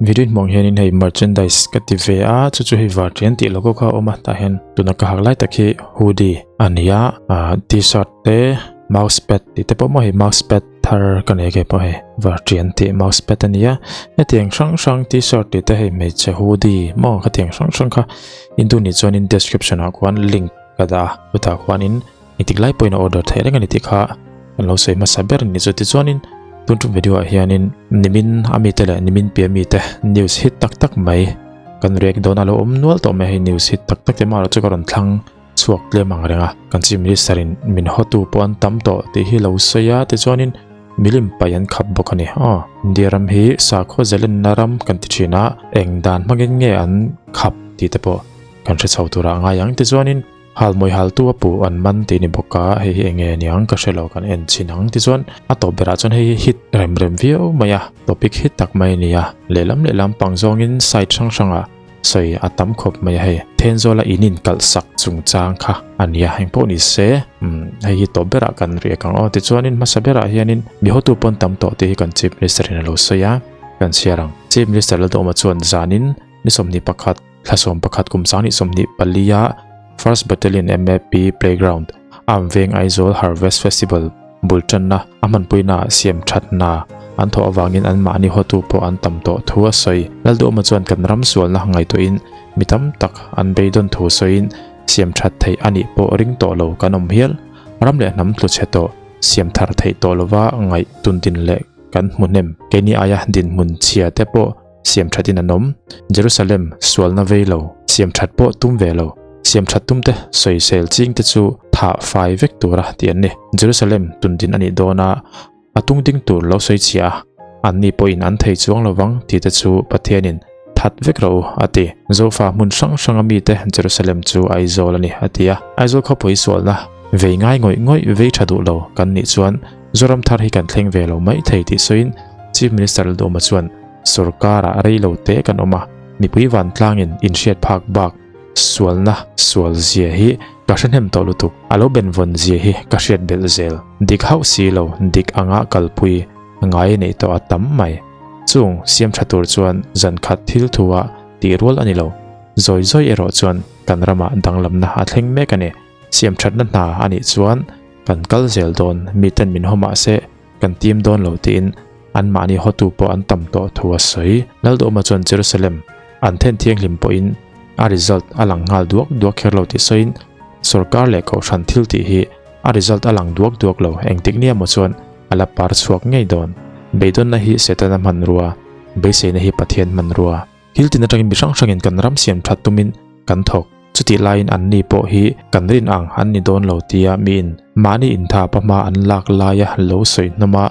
Video hmuang hianin hei merchandise ka ti ve a chu chu hei varṭian tih logo kha a awm a tah hian tuna ka hak lai tak hi hoodie a ni a ah t-shirt te mouse pad tih te pawh maw hei mouse pad thar ka nei kei pawh hei varṭian tih mouse pad a ni a hetiang hrang hrang t-shirt tih te hei hmeichhe hoodie maw khatiang hrang hrang kha in duh nih chuanin description ah khuan link ka dah a chutah khuanin Engtik lai pawhin a order theih reng a ni tih kha kan lo sawi hmasa ber a ni. Chu tichuanin tun tum video ah hianin nimin a mite leh nimin piah mite news hit tak tak mai kan react dawn a lo awm nual tawh mai a hei news hit tak tak te mah erawh chu ka rawn thlang chhuak tlem ang reng a. Kan chief minister in min hawtu pawh an tam tawh tih hi lo sawi a tichuanin milim paih an khap bawk a ni. Aw India ram hi sakhaw zalenna ram kan ti thin a eng dan hmangin nge an khap tih te pawh kan hre chho turah a ngai ang tichuanin Hal mawi hal tu a puh an man tih ni bawk a, hei hi enge niang ka hre lo kan en chhin ang tichuan a tawp berah chuan hei hi hit rem rem viau mai a, topic hit tak mai a ni a, lehlam lehlam pang zawngin side hrang hrangah sawi a tam khawp mai a hei Thenzawla in inkalh sak chungchang kha a ni a, engpawh ni se umm hei hi tawp berah kan riak ang aw tichuanin hmasa berah hianin mi hotu pawn tam tawh tih hi kan chief minister in a lo sawi a, kan chhiar ang chief minister Lalduhawma chuan zanin ni 21. Thla 11 kum 2024 a First Battalion MAP Playground Arm Veng Aizawl Harvest Festival bul tanna a hmanpuina ah siam thatna an thawh avangin anmahni hawtu pawh an tam tawh thu a sawi. Lalduhawma chuan kan ram sualna ngaihtuahin mi tam tak an beidawn thu sawiin siam that theih a nih pawh ring tawh lo kan awm hial. Ram leh hnam tlu chhe tawh siam thar theih tawh lova ngaih tundin leh kan hmu hnem. Keini aia dinhmun chhia te pawh Siam that in an awm. Jerusalem sualna vei lo, siam that pawh tum ve lo. Siam that tum te sawisel ching te chu thah fai vek tura tih an ni. Jerusalem tundin a nih dawn a, a tung ding tur lo sawi chhiah a, anni pawhin an thei chuang lo vang tih te chu Pathianin that vek rawh u a ti. Zofa hmun hrang hranga mite Jerusalem chu Aizawl a ni a ti a. Aizawl khawpui sualna vei ngai ngawih ngawih vei tha duh lo kan nih chuan Zoram thar hi kan thleng ve lo mai thei tih sawiin Chief Minister Lalduhawma chuan Sorkarah rei lo te kan awm a, mipui vantlangin inhriat phak bak sualna sual zia hi ka hre hnem tawh lutuk, a lo benvawn zia hi ka hriat belh zel. Dik hauh si lo, dik anga kalpui ngai neih tawh a tam mai. Chung siam tha tur chuan zan khat thil thu a tih rual a ni lo. Zawi zawi erawh chuan kan ramah danglamna a thleng mek a ni. Siam thatna hna a nih chuan kan kal zel dawn, miten min haw mah se kan tim dawn lo tiin anmahni hawtu pawh an tam tawh thu a sawi. Lalduhawma chuan Jerusalem an then thianghlim pawhin a result a lang nghal duak duak kher lo tih sawiin sorkar leh kohhran thil tih hi a result a lang duak duak lo engtik nia maw chuan a la par chhuak ngei dawn. Beidawnna hi Setana hmanrua, beiseina hi Pathian hmanrua. Thil tin atangin mi hrang hrangin kan ram siam that tumin kan thawk. Chutih laiin anni pawh hi kan rin ang an ni dawn lo tia miin mahni inthap a hma an lak laia lo sawi hnawm a,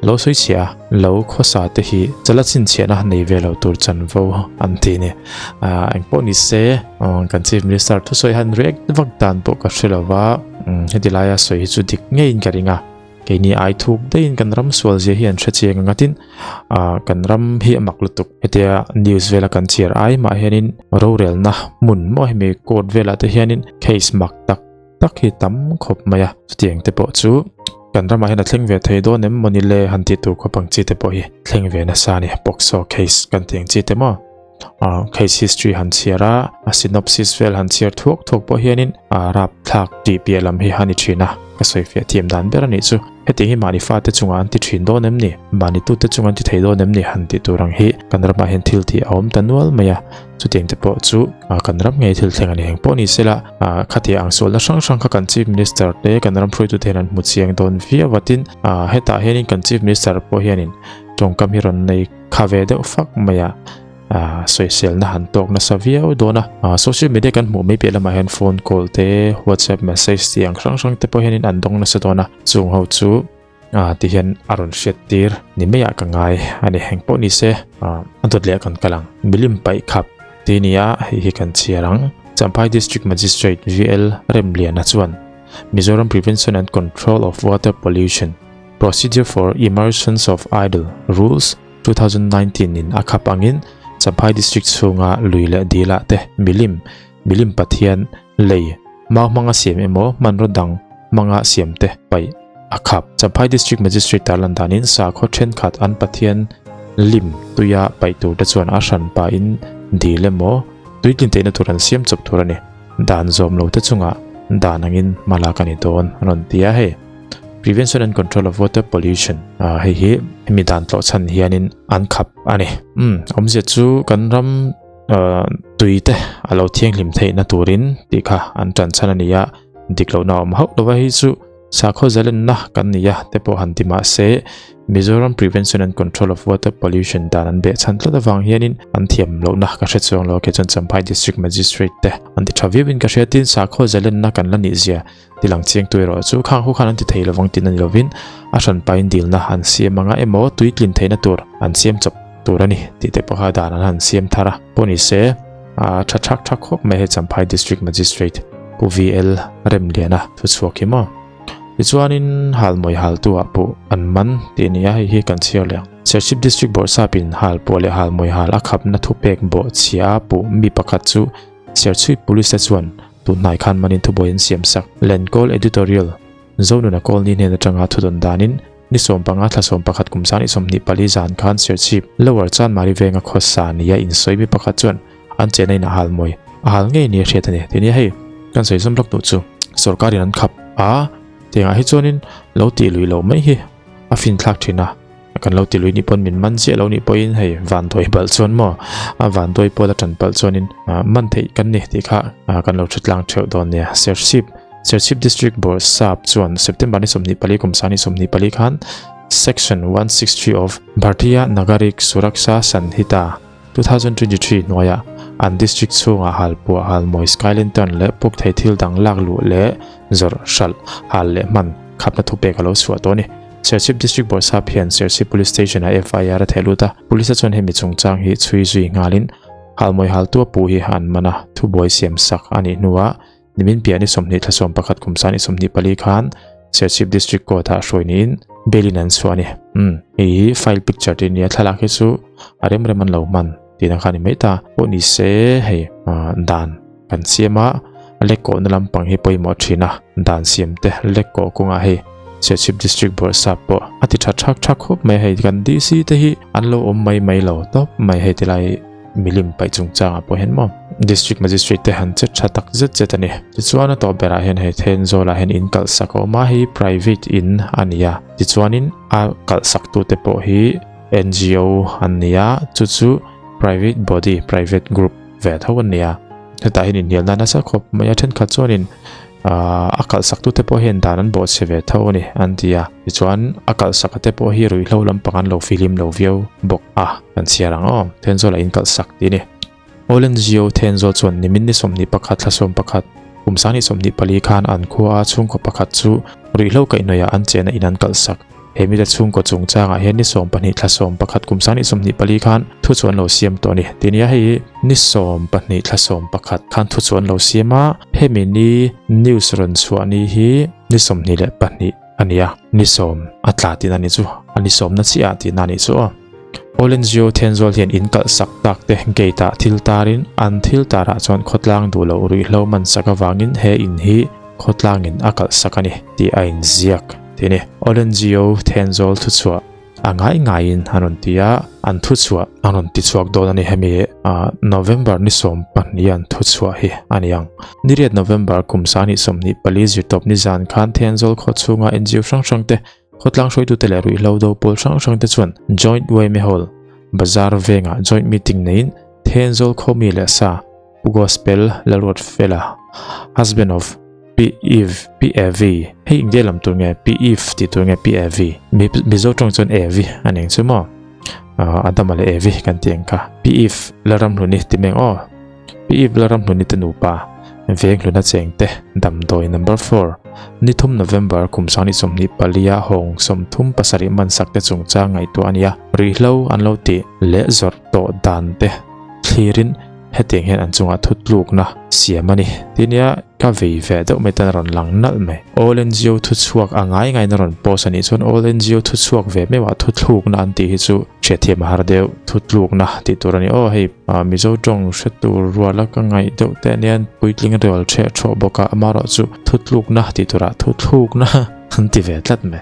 lo sawi chhiah a, lo khawsa te hi chala chhinchhiahna nei ve lo tur chanvo an ti ni. Engpawh ni se kan Chief Minister thusawi han react vak dan pawh ka hre lo va, heti laia sawi hi chu dik ngeiin ka ring a. Keini ai thuk daihin kan ram sual zia hi an hre chiang ang atin kan ram hi a mak lutuk. Hetia news vela kan chhiar ai mah hianin rorelna hmun maw hemi court velah te hianin case mak tak tak hi tam khawp mai a. Chutiang te pawh chu kan ramah hian a thleng ve thei dawn em mawni le han tih tur khawp ang chi te pawh hi thleng ve nasa a ni. Pokso case kan tih ang chi te maw case history han chhiar a, a synopsis vel han chhiar thuak thuak pawh hianin a rapthlak tih piah lam hi a ni thin a, ka sawi fiah thiam dan ber a nih chu. Hetiang hi mahni fate chungah an ti thin dawn em ni? Mahni tute chungah an ti thei dawn em ni? Han tih tur ang hi kan ramah hian thil tih a awm ta nual mai a, chutiang te pawh chu kan ram ngei thil thleng a ni. Engpawh ni sela khatiang ang sualna hrang hrang kha kan Chief Minister te kan ram hruaitute hian an hmu chiang dawn viau a, tin hetah hianin kan Chief Minister pawh hianin tawngkam hi rawn nei Kha ve deuh fak mai a, sawiselna han tawk nasa viau dawn a. Social media kan hmuh mai piah lamah hian phone call te, WhatsApp message tih ang hrang hrang te pawh hianin an dawng nasa dawn a. Chung ho chu ti hian a rawn hriat tir ni maiah ka ngai a ni. Eng pawh ni se, a dawt leh kan kal ang. Milim paih khap ti nia hei hi kan chhiar ang. Champhai District Magistrate VL Remliana chuan Mizoram Prevention and Control of Water Pollution, Procedure for Immersions of Idol Rules 2019 in a khap angin Champhai District chhunga lui leh dilah te milim, milim pathian, lei, mau hmanga siam emaw hmanraw dang hmanga siam te paih a khap. Champhai District Magistrate tarlan danin sakhaw thenkhat an pathian Lim tuia paih tur te chuan a hran pahin dil emaw tui tlin theihna tur an siam chawp tur a ni. Dan zawm lo te chungah dan angin hma lak a ni dawn a rawn ti a hei. Prevention and Control of Water Pollution hei hi hemi dan tlawh chhan hianin an khap a ni. Umm awmzia chu kan ram tui te a lo thianghlim theihna turin tih kha an tan chhan a ni a, dik lohna a awm hauh lo va hei chu Sakhaw zalenna kan ni a te pawh han ti mah se, Mizoram Prevention and Control of Water Pollution dan an beh chhan tlat avang hianin an thiam lohna ka hre chuang lo a, kei chuan Champhai District Magistrate te an ti tha viauin ka hria tin sakhaw zalenna kan la nih zia ti lang chiangtu erawh chu khang hu khan an ti thei lovang tihna ni lovin a hranpain dilna an siam anga emaw tui tlin theihna tur an siam chawp tur a ni tih te pawh kha dan an han siam thar a pawh ni se a tha thak thak khawp mai hei Champhai District Magistrate Pu VL Remliana thu chhuak hi maw. Tichuanin halmawi haltu ah pawh an man tih a ni a, hei hi kan chhiar leh ang. Serchhip District Bawrhsapin halpawh leh halmawi hal a khapna thupek bawh chhia a puh mi pakhat chu Serchhip Police te chuan tunhnai khan manin thubuai an siam sak. Lenkawl Editorial Zonuna Kawlni hnen atanga thudawn danin Ni 15 thla 11 kum 24 zan khan Serchhip, Lower Chanmari venga khawsa nia insawi mi pakhat chuan an chenna in a hal mawi. A hal ngei nia hriat a ni. Ti nia hei, kan sawi zawm lawk duh chu sorkarin an khap a, tiangah hi chuanin lo tih lui lo mai hi a finthlak thin a, kan lo ti lui nih pawn min man chiah lo nih pawhin hei vanduai palh chuan maw a vanduai pawl a tan palh chuanin man theih kan ni tih kha kan lo hretlang theuh dawn nia. Serchhip. Serchhip District Bawrhsap chuan September ni 24 kum sani 24 khan Section 163 of Bhartiya Nagarik Suraksha Sanhita 2023 hnuaiah an district chhungah halpuah halmawi sky lantern leh puk thei thil dang lak luh leh zawrh hralh hal leh hman khapna thupek a lo chhuah tawh a ni. Serchhip District Bawrhsap hian Serchhip Police Station ah FIR a theh lut a, Police-a chuan hemi chungchang hi chhui zui nghalin halmawi haltua puh hi an man a, thubuai siam sak a nih hnuah Nimin piah ni 20 thla 11 kum san 24 khan Serchhip District Court ah hruai niin bail in an chhuah a ni. Umm hei hi file picture tih nia thlalak hi chu a rem rem an lo hman tihna kha a ni mai ta. Pawh ni se hei dan kan siam a lek kawhna lampang hi pawimawh thin a dan siam te lek kawh kawngah hei Serchhip District Bawrhsap pawh a ti tha thak thak khawp mai hei kan DC te hi an lo awm mai mai lo tawp mai hei tilai milim paih chungchangah pawh hian maw district magistrate te han che tha tak zet zet a ni tichuan a tawp berah hian hei Thenzawl ah hian in kalh sak a awm a hei private in a ni a tichuanin a kalh sak tu te pawh hi N_G_O an ni a chu chu private body private group ve tho an ni a hetah hian inhnial na nasa khawp mai a thenkhat chuanin Ahh a kalhsak tute pawh hian dan an bawhchhe ve tho a ni an ti a, tichuan a kalhsak a te pawh hi ruihhlo lampang an lo fihlim lo viau bawk a, kan chhiar ang aw, Thenzawl a in kalhsak tih a ni. Awlen Zio Thenzawl chuan nimin ni 21 thla 11 kum 2024 khan an khua a chhungkaw pakhat chu ruihhlo kaihhnawih ah an chehna in an kalhsak. He mite chhungkaw chungchangah hian ni 12 thla 11 kum 2024 khan thu chu an lo siam tawh a ni. Ti nia hei hi ni 12 thla 11 khan thu chu an lo siam a, hemi ni news rawn chhuah ni hi ni 22 a ni a, ni sawm a tla tihna ni chu a ni sawmna chiah ah tihna a nih chu aw. Olenzio Thenzawl hian in kalh sak tak te gate ah thil tarin an thil tarah chuan khawtlang duh loh ruihhlo man sak avangin he in hi khawtlangin a kalh sak a ni tih a inziak tih a ni. Olenzio Thenzawl thuchhuah a ngai ngaiin an rawn ti a, an thuchhuah an rawn ti chhuak dawn a ni hemi November ni 12 an thuchhuah hi a ni ang. Niriat November kum 2024 zirtawp nizan khan Thenzawl khaw chhunga NGO hrang hrang te Khawtlang hruaitute leh ruihhlo do pawl hrang hrang te chuan Joint Yma Hall, Bazar vengah joint meeting neiin Thenzawl khawmi leh sa Pu Gospel Lalruatfela, husband of Pi Eve, Pi Evi, hei India lam tur nge Pi Eve tih tur nge Pi Evi, Mizo tawng chuan Evi a ning chu maw, Adama leh Evi kan tih ang kha, Pi Eve Lalramhluni ti meng aw. Pi Eve Lalramhluni te nupa, Venghluna chengte, damdawi number 4, ni thum November kum 2024 a hawng 37 man sak te chungchang ngaihtuah a ni a, ruihhlo an lo tih leh zawrh tawh dan te thlirin hetiang hian an chungah thutlukna siam a ni. Tinia ka vei ve deuh mai tan a rawn lang nalh mai. All NGO thuchhuak a ngai ngaiin a rawn post a nih chuan All NGO thuchhuak ve meuhah thuthlukna an tih hi chu hriatthiam a har deuh, thutlukna tih tur a ni. Aw hei. Mizo tawng hre tur ruala ka ngaih deuh te anian puitling rual ṭheh ṭhawh bawk a, amaherawh chu thutlukna tih turah thuthlukna an ti ve tlat mai.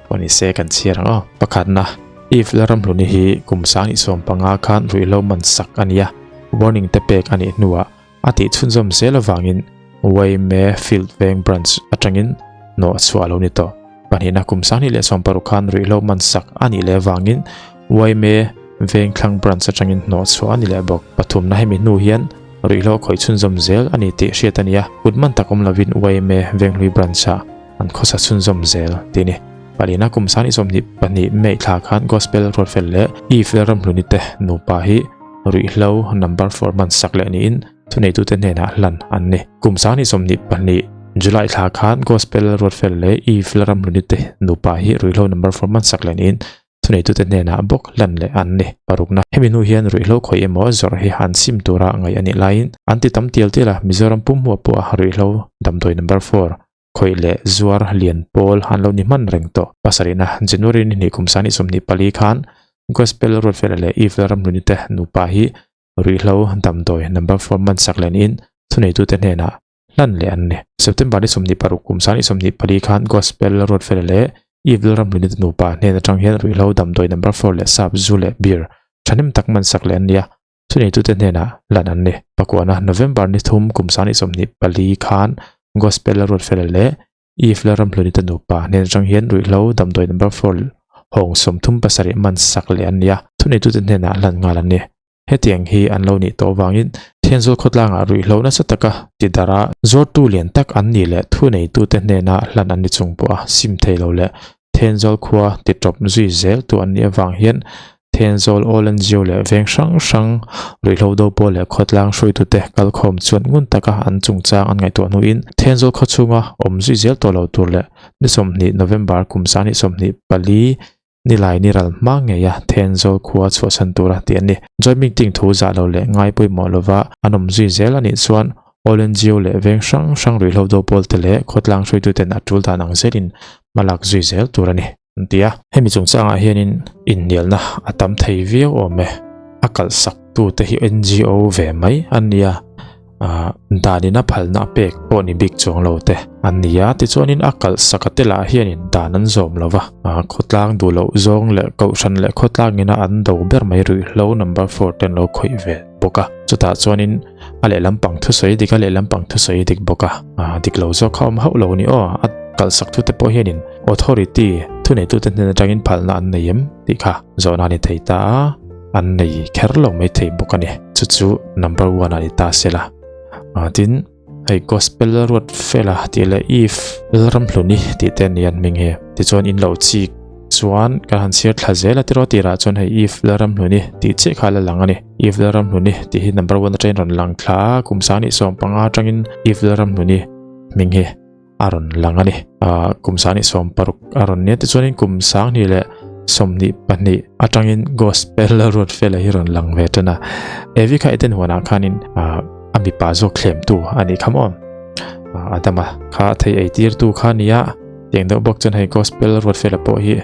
Pawh ni se kan chhiar ang aw. Pakhatna. Eve Lalramhluni hi kum 2015 khan ruihhlo man sak a ni a, warning te pek a nih hnuah a tih chhunzawm zel avangin Wayme Field Veng Branch atangin hnawh chhuah a lo ni tawh. Pahnihna kum 2016 khan ruihhlo man sak a nih leh avangin Wayme Vengthlang Branch atangin hnawh chhuah a ni leh bawk. Pathumna hemi hnu hian ruihhlo khawih chhunzawm zel a ni tih hriat a ni a, kut man tak awm lovin Wayme Venghlui Branch-ah an khawsa chhunzawm zel tih a ni. Palina kum 2022 May thla khan Gospel Ruatfel leh Eve Lalramhluni te nupa hi ruihhlo number four man sak leh niin thuneitute hnenah hlan an ni. Kum 2022 July thla khan Gospel Ruatfel leh Eve Lalramhluni te nupa hi ruihhlo number four man sak leh niin thuneitute hnenah bawk hlan leh an ni. Parukna, Hemi hnu hian ruihhlo khawih emaw zawrh hi an sim tura ngaih a nih laiin an ti tam tial tial a, Mizoram pum hmuah pawha ruihhlo damdawi number four khawih leh zuar lian pawl an lo ni hman reng tawh. Pasarihna, January ni hnih kum 2024 khan Gospel Ruatfela leh Eve Lalramhluni te nupa hi ruihhlo damdawi number four man sak leh niin thuneitute hnenah hlan leh an ni. September ni 26 kum 2024 khan Gospel Ruatfela leh Eve Lalramhluni te nupa hnen atang hian ruihhlo damdawi number four leh sap zu leh beer thahnem tak man sak leh an ni a. Thuneitute hnenah lan an ni. Pakuana November ni thum kum 2024 khan Gospel Ruatfela leh Eve Lalramhlunite nupa hnen atang hian ruihhlo damdawi number four hawng 37 man sak leh an ni a, thuneitute hnenah lan nghal an ni. Hetiang hi an lo nih tawh avangin Thenzawl khawtlangah ruihhlo nasa taka ti darh a, zuartu lian tak an nih leh thuneitute hnena hlan an ni chung pawha sim thei lo leh Thenzawl khua ti tawp zui zel tu an nih avang hian Thenzawl All NGO leh veng hrang hrang ruihhlo do pawl leh khawtlang hruaitute kalkhawm chuan ngun taka an chungchang an ngaihtuah hnuin Thenzawl khaw chhunga awm zui zel tawh lo tur leh ni 20 November kum 2024 nilai ni ral hma ngeia Thenzawl khua chhuahsan tura tih an ni. Joint meeting thu zah lo leh ngai pawimawh lova an awm zui zel a nih chuan All NGO leh veng hrang hrang ruihhlo do pawl te leh khawtlang hruaituten a tul dan ang zelin hma lak zui zel tur a ni, an ti a. Hemi chungchangah hianin inhnialna a tam thei viau awm e. A kalhsak tute hi NGO ve mai an ni a, danin a phalna a pek pawh ni bik chuang lo te an ni a. Tichuanin a kalhsak a te lah hianin dan an zawm lo va, khawtlang duh loh zawng leh kohhran leh khawtlangina an do ber mai ruihhlo number four te an lo khawih ve bawk a. Chutah chuanin a lehlam pang thusawi dik a lehlam pang thusawi dik bawk a ah dik lo zawk kha awm hauh lo ni aw a kalhsak thute pawh hianin authority thuneitute hnen atangin phalna an nei em tih kha zawhna a ni thei ta a an nei kher lo mai thei bawk a ni chu chu number one a ni ta sela ah tin hei gospel ruat fela tih leh if Lalramhluni tih te ani an hming hi tichuan in lo chik chuan kan han chhiar thla zel a tiraw tirah chuan hei if Lalramhluni tih chiah kha a la lang a ni. Eve Lalramhluni tih hi number one atangin rawn lang thla a, kum 2015 atangin Eve Lalramhluni hming hi a rawn lang a ni. Ah, kum 2016 a rawn nia tichuanin kum 2022 atangin Gospel Lalruatfela hi rawn lang ve tan a. Evi kha Eden huanah khanin ah a mipa zawk thlemtu a nih kha maw? Ah, Adama kha thei ei tirtu kha a ni a, tiang deuh bawk chuan hei Gospel Lalruatfela pawh hi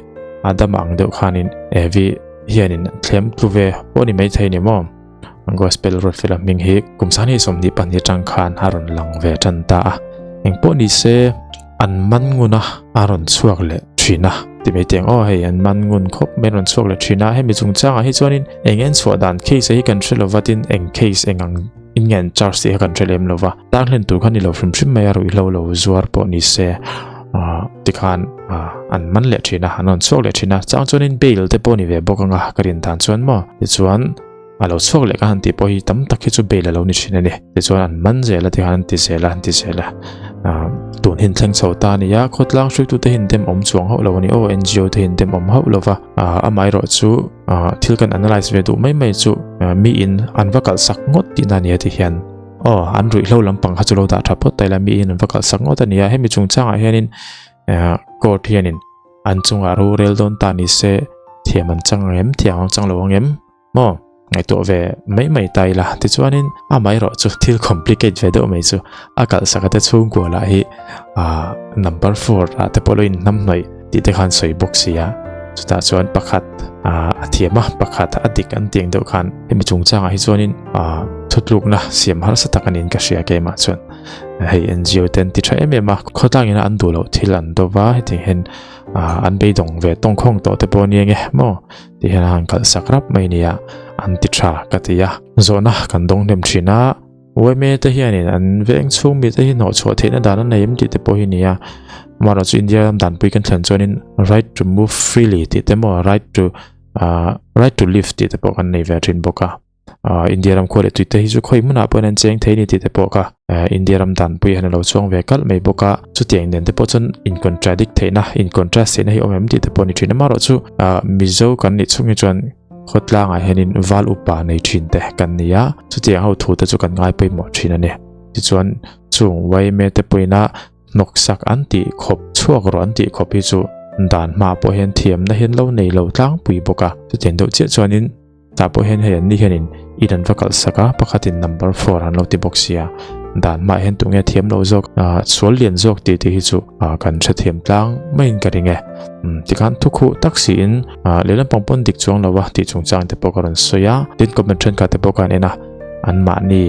Adama ang deuh khanin Evi hianin thlem tlu ve pawh ni maithei ni maw? Gospel Ruatfela hming hi kum 2022 atang khan a rawn lang ve tan ta a. Eng pawh ni se an man ngun a, a rawn chhuak leh thin a. Ti mai teng aw hei an man ngun khawp mai an rawn chhuak leh thin a. Hemi chungchangah hi chuanin eng en chhuah dan case hi kan hre lova tin eng case eng ang in nge an charge tih kha kan hre lem lova. Tang hlen tur kha ni lo hrim hrim mai a ruihhlo lo zuar pawh ni se tikhan an man leh thin a, an rawn chhuak leh thin a. Chang chuanin bail te pawh ni ve bawk anga ka rin dan chuan maw tichuan a lo chhuak leh ka han tih pawh hi tam tak hi chu bail a lo ni thin a ni. Tichuan an man zel a tikhan an ti zel a an ti zel a. Tun hin thleng chho ta a ni a, khawtlang hruaitute hi an dem awm chuang hauh lo a ni aw, NGO te hi an dem awm hauh lo va. Amaherawh chu thil kan analyse ve duh mai mai chu miin an va kalhsak ngawt tihna a ni a ti hian. Aw, an ruihhlo lampang kha chu lo dah tha phawt ta ila miin an va kalhsak ngawt a ni a, hemi chungchangah hianin court hianin an chungah rorel dawn ta ni se thiam an chang ang em, thiam an chang lo ang em maw ngaihtuah ve mai mai ta ila tichuanin amaherawh chu thil complicate ve deuh mai chu a kalhsak a te chhungkua lah hi number four ah te pawh lo inhnamhnawih tih te khan sawi bawk si a chutah chuan pakhat a thiam a pakhat a dik an tih ang deuh khan hemi chungchangah hi chuanin. Thutlukna siam harsa tak a niin ka hria keimah chuan hei NGO te an ti tha em em a, khawtlang ina an duh loh thil an do va hetiang hian an beidawng ve tawngkhawng tawh te pawh a nia nge maw ti hian a han kalh sak rap mai nia an ti tha ka ti a. Zawhna kan dawng hnem thin a, yma te hianin an veng chhung mite hi hnawhchhuah theihna dan an nei em tih te pawh hi nia, amaherawhchu chu India ram danpui kan thlen chuanin right to move freely tih te maw right to right to live tih te pawh kan nei ve thin bawk a. India ram khua leh tui te hi chu khawi hmunah pawhin an cheng thei ni tih te pawh kha India ram danpui hian a lo chuang ve kalh mai bawk a, chutiang nen te pawh chuan in contradict theihna in contrast theihna hi awm em tih te pawh a ni thin a, amaherawhchu Mizo kan nih chhung hi chuan khawtlangah hianin val upa nei thin te kan ni a, chutiang ho thu te chu kan ngai pawimawh thin a ni. Tichuan chung yma te pawhin a hnawksak an tih khawp chhuak rawh an tih khawp hi chu dan hma pawh hian thiamna hian lo nei lo tlangpui bawk a, chutiang deuh chiah chuanin Tah pawh hian hei an ni hianin in an va kalh sak a, pakhatin number four an lo ti bawk sia. Dan hmaah hian tunge thiam lo zawk, sual lian zawk tih te hi chu kan hrethiam tlang maiin ka ring e. Tikhan thukhuh tak siin lehlam pang pawn dik chuang lo a tih chungchang te pawh ka rawn sawi a. Tin comment thenkhat te pawh khan en a, anmahni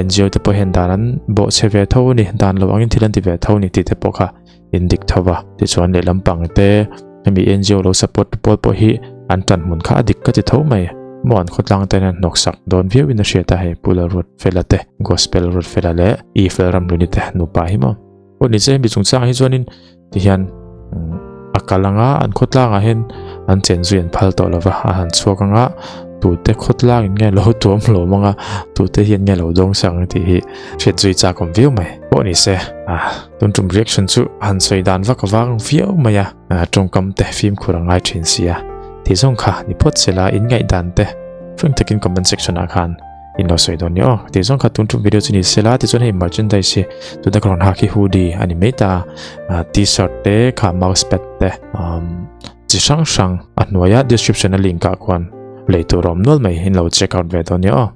NGO te pawh hian dan an bawhchhe ve tho a ni, dan lo angin thil an ti ve tho a ni tih te pawh kha in dik tho va tichuan lehlam pang te hemi NGO lo support tu pawl pawh hi an tan hmun kha a dik ka ti tho mai maw an khawtlang ten an hnawk sak dawn viau in a hriat a hei Pu Lalruatfela te Gospel Ruatfela leh E Fel Ramhluni te nupa hi maw pawh ni se hemi chungchang hi chuanin tihian a kal anga an khawtlangah hian an chen zui an phal tawh lova a han chhuak anga tute khawtlang in nge lo tuam hlawm anga tute hian nge lo dawng sak ang tih hi hriat zui chak awm viau mai pawh ni se ah. Tun tum reaction chu han sawi dan vak avang viau mai a, tawngkam te fimkhur a ngai thin sia. Tih zawng kha ni phawt sela in ngaih dan te frank takin comment section ah khan in lo sawi dawn ni aw. Tih zawng kha tun tum video chu ni sela tichuan hei merchandise hi tuna ka rawn hak hi hoodie a ni mai ta a, t-shirt te kha mouse pad te chi hrang hrang a hnuaia description a link ah khuan lei tur a awm nual mai in lo check out ve dawn ni aw.